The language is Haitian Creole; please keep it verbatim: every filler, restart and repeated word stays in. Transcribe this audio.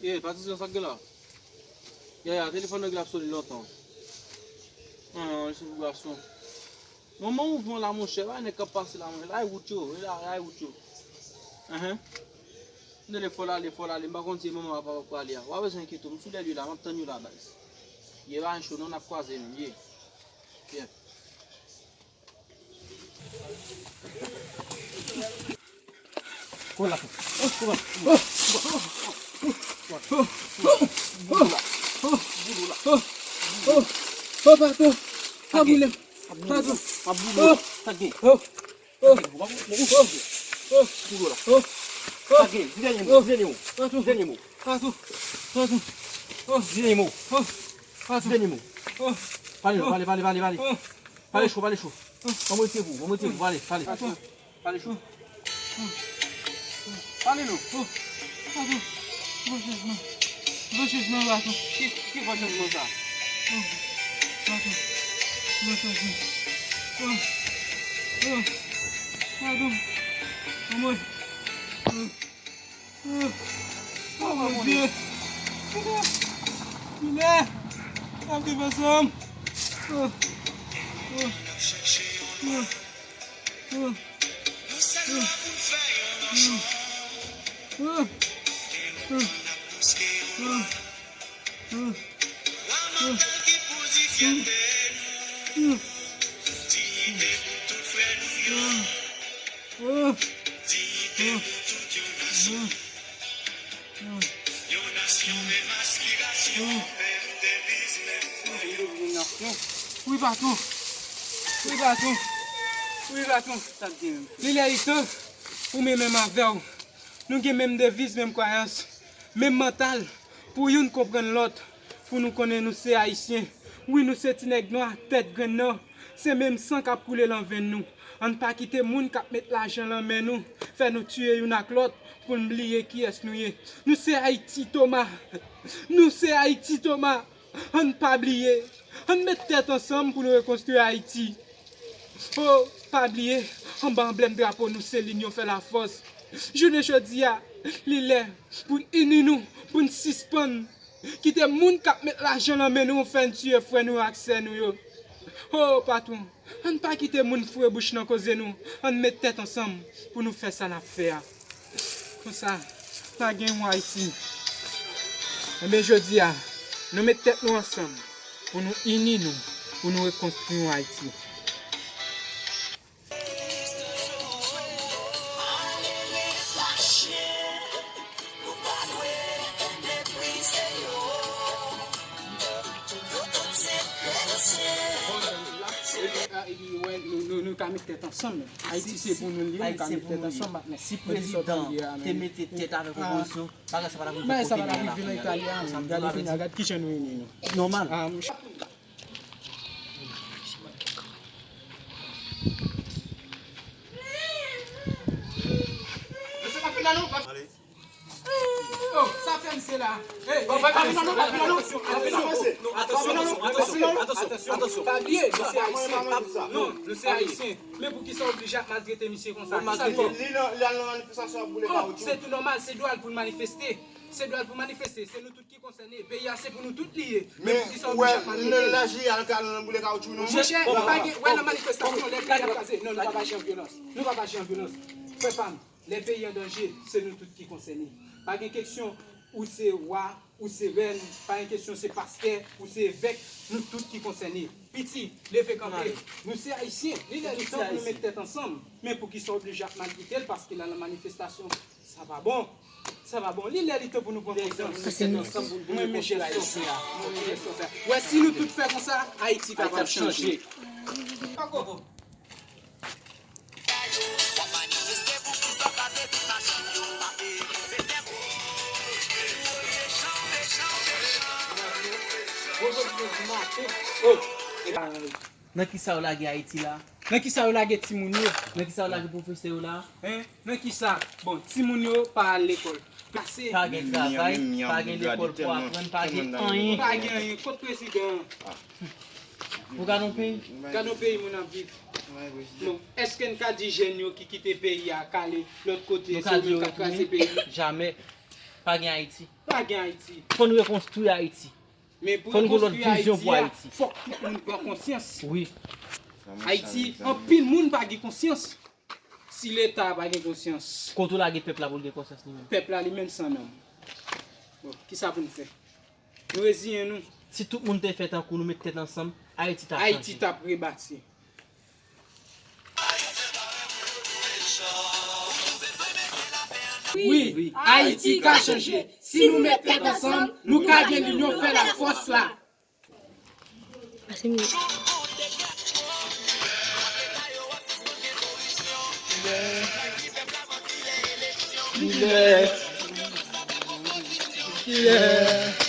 Ye, Patrizyo, sa k gen la? Yaya, telefòn nan gen ap sone lontan. Ah, se pou gason. Manman mouvman la, monchè, pa nèg k ap pase la, monchè. Lage wout yo, lage wout yo. Enhen. M tande fò l ale, fò l ale, m pa konn si e manman papa k prale a. W pa bezwen enkyete w, m sou lè li la, m ap tann yo la, baz. Ye, pa cho non, n ap kwaze menm, ye. Ye. Kola. Oh, patwon. Pa boule. Patwon. Oh. Oh. Oh. Patwon. Patwon. Patwon. Patwon. Oh. Patwon. Pale non, pale, pale, pale, pale. Pale cho, pale cho. Ban mwen retire pou ou, ban mwen retire pou ou, pale, pale. Pale cho. Pale non. Gwo chanjman. Gwo chanjman, patwon. Ki, ki gwo chanjman sa? Patwon. Gwo chanjman. Patwon. Anmwey. Oh, oh, mon Dieu. Kilè n ap viv ansanm. Oh, oh, oh, oh, oh, oh, oh. Wi, patwon. Wi, patwon. Wi, patwon. Li lè li tan pou mwen menm avè w. Nou gen menm deviz, menm kwayans, menm mantal, pou youn konprann lòt, pou nou konnen nou se Ayisyen. Wi, nou se ti nèg nwa, tèt grenn nan. Se menm san k ap koule lan venn nou. Ann pa kite moun k ap met lajan lan men nou fè nou tiye youn ak lòt pou n bliye kiyès nou ye. Nou se Ayiti, Toma. Nou se Ayiti, Toma. Ann pa bliye. Ann met tèt ansanm pou nou rekonstwi Ayiti. O, pa bliye, anba anblèm drapo nou se linyon fè lafòs. Jounen jodi a, li lè pou n ini nou, pou n sispann kite moun k ap met lajan lan men nou fè n tiye frè nou ak sè nou yo. O, patwon, ann pa kite moun foure bouch nan koze nou. Ann met tèt ansanm pou nou fè sa n ap fè a. Konsa, pa gen yon Ayiti. Enben, jodi a, nou met tèt nou ansanm pou nou ini nou, pou nou rekonstwi yon Ayiti. Epi, a, epi, wè, nou, nou, nou ka met tèt ansanm. Ayiti se pou nou l ye, nou ka met tèt ansanm, patnè. Si prezidan te mete tèt avèk opozisyon, bagay sa pa t ap rive kote nou ye la kounya. Gade kounya, gade kijan nou ini nou. Nòmal. Yo, sa fè misye la. Ey, ey, atansyon, atansyon, atansyon, atansyon, atansyon, atansyon, atansyon. Pa bliye, nou se Ayisyen. Non, nou se Ayisyen. Men poukisa w oblije ap maltrete misye konsa? Kisa l fè w? Li nan, li al nan manifestasyon ap boule kawotchou. Se tou nòmal, se dwa l pou l manifeste. Se dwa l pou l manifeste. Se nou tout ki konsène. Peyi a se pou nou tout li ye. Men poukisa w oblije ap maltrete l? Lè J L ka al nan boule kawotchou, non? Monchè, pa gen, wè nan manifestasyon, lè peyi ap kraze. Non, nou p ap aji an vyolans. Nou p ap aji an vyolans. Frè pa m. Lè peyi an danje, se nou tout ki konsène. Pa gen keksyon ou se wa, ou se rèn, pa gen keksyon se pastè, ou se evèk, nou tout ki konsène. Piti, leve kanpe. Nou se Ayisyen, li lè li tan pou nou met tèt ansanm. Men poukisa w oblije ap maltrete l paske l al nan manifestasyon? Sa pa bon. Sa pa bon. Li lè li tan pou nou pran konsyans. Mwen renmen jès sa w fè a. Mwen renmen jès sa w fè a. Wè, si nou tout fè konsa, Ayiti kapab chanje. Nan kisa yo lage Ayiti la? Nan kisa yo lage timoun yo? Nan kisa yo lage pwofesè yo la? Hein? Nan kisa? Bon, timoun yo pa al lekòl. Pase. Pa gen travay, pa gen lekòl pou aprann, pa gen anyen. Pa gen anyen. Kot prezidan an? Ou gade yon peyi? Gade yon peyi moun ap viv. Bon, èske n ka di jèn yo ki kite peyi a k ale lòt kote, se yo menm k ap kraze peyi? Jamè. Pa gen Ayiti. Pa gen Ayiti. Fò n rekonstwi Ayiti. Men pou Fò n gen lòt rekonstwi vizyon pou Ayiti a, Ayiti. Fòk tout moun pran konsyans. Ayiti, anpil moun pa gen konsyans. Si Leta pa gen konsyans, Kote w lage pèp la pou l gen konsyans li menm? Pèp la li menm san nanm. Bon, kisa pou n fè? Nou reziyen nou. Si tout moun te fè tankou nou, met tèt ansanm, Ayiti t ap Ayiti chanje. T ap rebati. Wi, Ayiti ka chanje. Si nou met tèt ansanm, nou ka gen linyon fè lafòs la. Pase m. Kilè? Kilè?